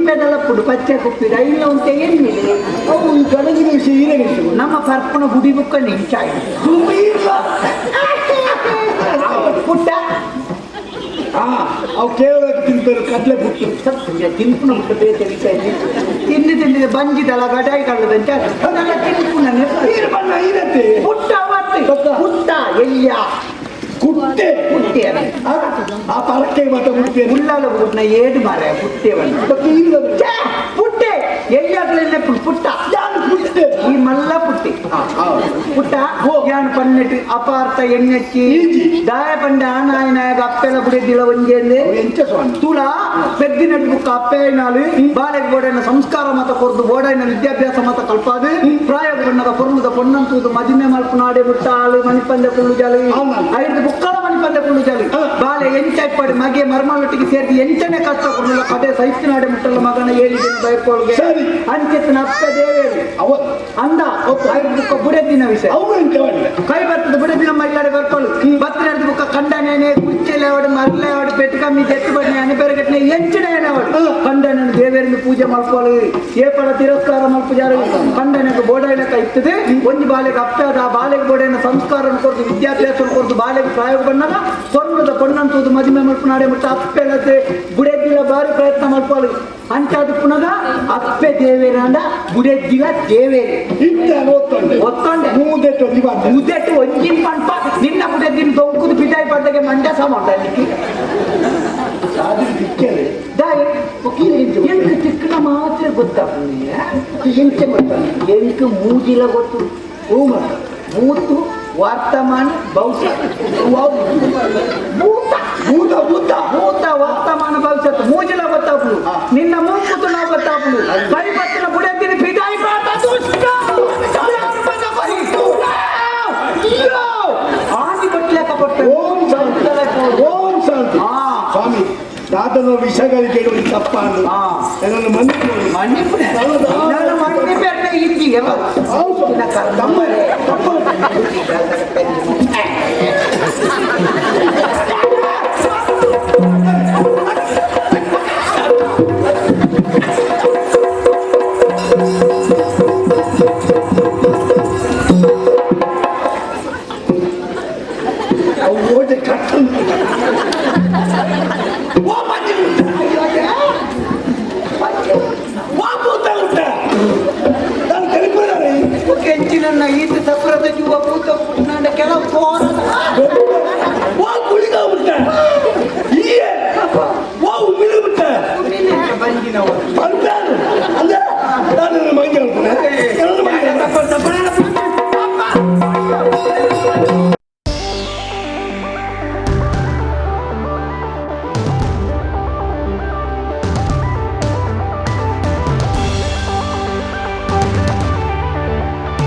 ಕುಪ್ಪೆದಲಪ್ಪುಡು ಪಚ್ಚೆ ಕುಪ್ಪಿದ ಇಲ್ಲ ಉಂಟೆ ಎನ್ನಿಲೆ. ಅವು ಈ ಗಡಗಿನ ವಿಷಯ ಈರೆಗೆ ನಮ್ಮ ಪರ್ಪಣ ಗುಡಿ ಬುಕ್ಕ ನಿಂಚಾಯಿ ಪುಟ್ಟ. ಹಾ, ಅವು ಕೇರಳಕ್ಕೆ ತಿಂತಾರೆ ಕಡಲೆ ಪುಟ್ಟು. ತಿನ್ಪುನ ಪುಟ್ಟ ಬೇತೆ ವಿಷಯ. ತಿಂದು ತಿಂದಿದೆ ಬಂಜಿದಲ್ಲ ಗಡಾಯಿ ಕಳ್ಳದಂಚ ಅದೆಲ್ಲ ತಿನ್ಪುನ. ನೀರು ಬಣ್ಣ ಇರತ್ತೆ. ಪುಟ್ಟ ಅವತ್ತು ಪುಟ್ಟ ಎಲ್ಲಿಯ? ಕುಟ್ಟೆ. ಪುಟ್ಟಿ ಅಲ್ಲ. ಆ, ಆ ಪರಕ್ಕೆ ಮಾತ್ರ ಮುಟ್ಟೆ. ಉಳ್ಳಾಲ ಪುಟ್ನ ಏಡು ಮಾರ ಪುಟ್ಟೆ ಬಂದು. ಮತ್ತೆ ಇಲ್ಲ. ಛೇ, ಪುಟ್ಟೆ ಎಲ್ಲಿಯಾಗಲೇ ಪುಟ್ಟ. ಯಾರು ಕುಟ್ಟೆ? ಈ ಮಲ್ಲ ಪುಟ್ಟಿ ಪುಟ್ಟ ಯಾನ್ ಪನ್ನೆಟ್ಟು ಅಪಾರ್ಥ ಎಣ್ಣೆಚ್ಚಿ. ಈಜಿ. ದಾಯ ಪಂಡ ಆನಾಯನಾಯಗ ಅಪ್ಪೆಲ ಬುಡೆದಿಲ ಒಂಜೆಂದೆ. ಅವು ಎಂಚ ಸ್ವಾಮಿ? ತುಳ ಪೆದ್ದಿನಡ್ ಬುಕ್ಕ ಅಪ್ಪೆನಾಲು ಬಾಲೆಗ್ ಬೋಡೈನ ಸಂಸ್ಕಾರ ಮತ ಕೊರ್ದು, ಬೋಡೈನ ವಿದ್ಯಾಭ್ಯಾಸ ಮತ ಕಲ್ಪಾದು, ಪ್ರಾಯ ಬಣ್ಣದ ಪೊರ್ಲುದ ಪೊಣ್ಣಂತೂದು ಮದಿಮೆ ಮಲ್ಪುನಾಡೆ ಮುಟ್ಟಾಳು ಮಣಿಪಂದೆ ಕುಳ್ಳು ಜಾಲು. ಹೌದು. ಐದು ಬುಕ್ಕಲ ಮಣಿಪಂದೆ ಕುಳ್ಳು ಜಾಲು. ಬಾಲೆ ಎಂಚಾಯ್ಪಾಡಿ ಮಗೆ ಮರ್ಮಾಲೊಟ್ಟಿಗೆ ಸೇರಿದ ಎಂಟನೇ ಕಷ್ಟ ಕೊಡಲಿಲ್ಲ ಕಡೆ ಸೈತಿನಾಡೆ ಮುಟ್ಟಲ್ಲ ಮಗನ ಏಳಿದಿನ ಬಯಕೋಳ್ಗೆ. ಸರಿ. ಅಂಚೆತ್ತಿನ ಅಪ್ಪ ದೇವೇರು ಅವ ಅಂದ ಐದು ಬುಕ್ಕ ಬುಡೆದಿನ ವಿಷಯ. ಅವು ಎಂಚ ಬಂಡ? ಕೈ ಬರ್ತದೆ ಬಿಡದಿನ ಮೈಲಾಡೆ ಬರ್ಕೊಳ್ಳು ಬತ್ತಿನ ಬುಕ್ಕ ಕಂಡನೇನೆ ಕುಚ್ಚಲೆ ಅವಡು ಮರಲೆ ಅವಡು ಪೆಟ್ಟು ಕಮ್ಮಿ ಜೆತ್ತು ಬಣ್ಣೆ ಅಣಿ ಎಂಚಿನ ಅವಡು ಕಂಡನ ದೇವರಿಂದ ಪೂಜೆ ಮಲ್ಪೋಳು ಏಪಡ ತಿರಸ್ಕಾರ ಮಲ್ಪುಜಾರು ಕಂಡನకు ಬೋಡೈನಕ ಇರ್ತದೆ. ಒಂಜಿ ಬಾಲೆಗೆ ಅಪ್ಪದ ಆ ಬಾಲೆಗೆ ಬೋಡೈನ ಸಂಸ್ಕಾರ ಕೊರ್ದು, ವಿದ್ಯಾಭ್ಯಾಸ ಕೊರ್ದು, ಬಾಲೆಗೆ ಪ್ರಾಯೋಗ ಬಣ್ಣದ ಪೊರ್ಲುದ ಪೊಣ್ಣಂತೂದು ಮದಿಮೆ ಮಲ್ಪುನಾಡೆ ಮುಟ್ಟ ಅಪ್ಪೆಲತೆ ಬುಡೆದಿಲ ಬಾರಿ ಪ್ರಯತ್ನ ಮಲ್ಪೋಳು. ಅಂಚಾದ ಪುನಗ ಅಪ್ಪೆ ದೇವೇರಂಡ ಬುಡೆದಿಲ ದೇವೇರಿ. ಇತ್ತೆ ಒತ್ತೊಂಡೆ. ಒತ್ತೊಂಡೆ. ಮೂದೆಟ್ಟು ಒಂಜಿ ಬಾಂಡೆ. ಮುದೆಟ್ಟು ಒಂಜಿನ್ ಪಂಪ ನಿನ್ನ ಮುದೆದಿನ ದೊಂಕುದು ಪಿದಾಯಿ ಪಡ್ದಗೆ ಮಂಡ್ಯ ಸಮ ಅಲ್ಲಿಗೆ. ಸಾಧಿ ಸಿಕ್ಕರೆ. ದಾಯಿ ಎಂಕ್ ತಿಕ್ಕನ ಮಾತ್ರ ಗೊತ್ತಾಗ್ತದೆ. ಎಂಚ ಗೊತ್ತ? ಎಂಕ್ ಮೂಜಿಲ ಗೊತ್ತು. ಓ ಮಾತ. ಭೂತು ವರ್ತಮಾನ ಭವಿಷ್ಯತ್. ಭೂತ. ಭೂತ ಭೂತ. ಭೂತ ವರ್ತಮಾನ ಭವಿಷ್ಯತ್ ಮೂಜಿಲ ಗೊತ್ತಾಗ್ಲು. ನಿನ್ನ ಮೂಕುತು ನಾವು ಗೊತ್ತಾಗ್ಲು. ಪರಿಪತ್ತಿನ ಬುಡದಿನ ಪಿದಾಯಿ ಪಾತ ದುಷ್ಟ ಆದಿ ಬಟ್ಲೆಕ ಪಟ್ಟ. ಓಂ ಶಾಂತಿ, ಓಂ ಶಾಂತಿ. ಆ. ಸ್ವಾಮಿ, ದಾದನ ವಿಷಯಗಳಿಗೆ ಒಂದು ತಪ್ಪಾಂಡು. ನನ್ನನ್ನು ಮನ್ನಿಸು. ಮನ್ನಿಪುಣೆ. ಹೌದಾ? ನಾನು ಮನ್ನಿಪೆರ್ನ ಇಜ್ಜಿ. ಹೌದು. ತಮ್ಮ ತಮ್ಮ. ಅವು ಓಟೆ ಕಟ್ಟಲು ಓ ಮಂಜಿ ಉಂಟ. ವಾ ಭೂತ ಉಂಟ. ನಾನು ಕಲಿಪುರಾರೆ. ಕೆಂಚಿನ ಈತ ಸಪ್ರದ ಜೀವ ಭೂತ ಪುಟ್ನಾಂಡ ಕೆಲವು ಫೋನ್. ವಾ ಗುಳಿಗ ಉಂಟ. ಈಯೆ ವಾ ಉಮ್ಮಿನ ಉಂಟ. ಬಂಜಿನವರು. ಪಲ್ಪೆ.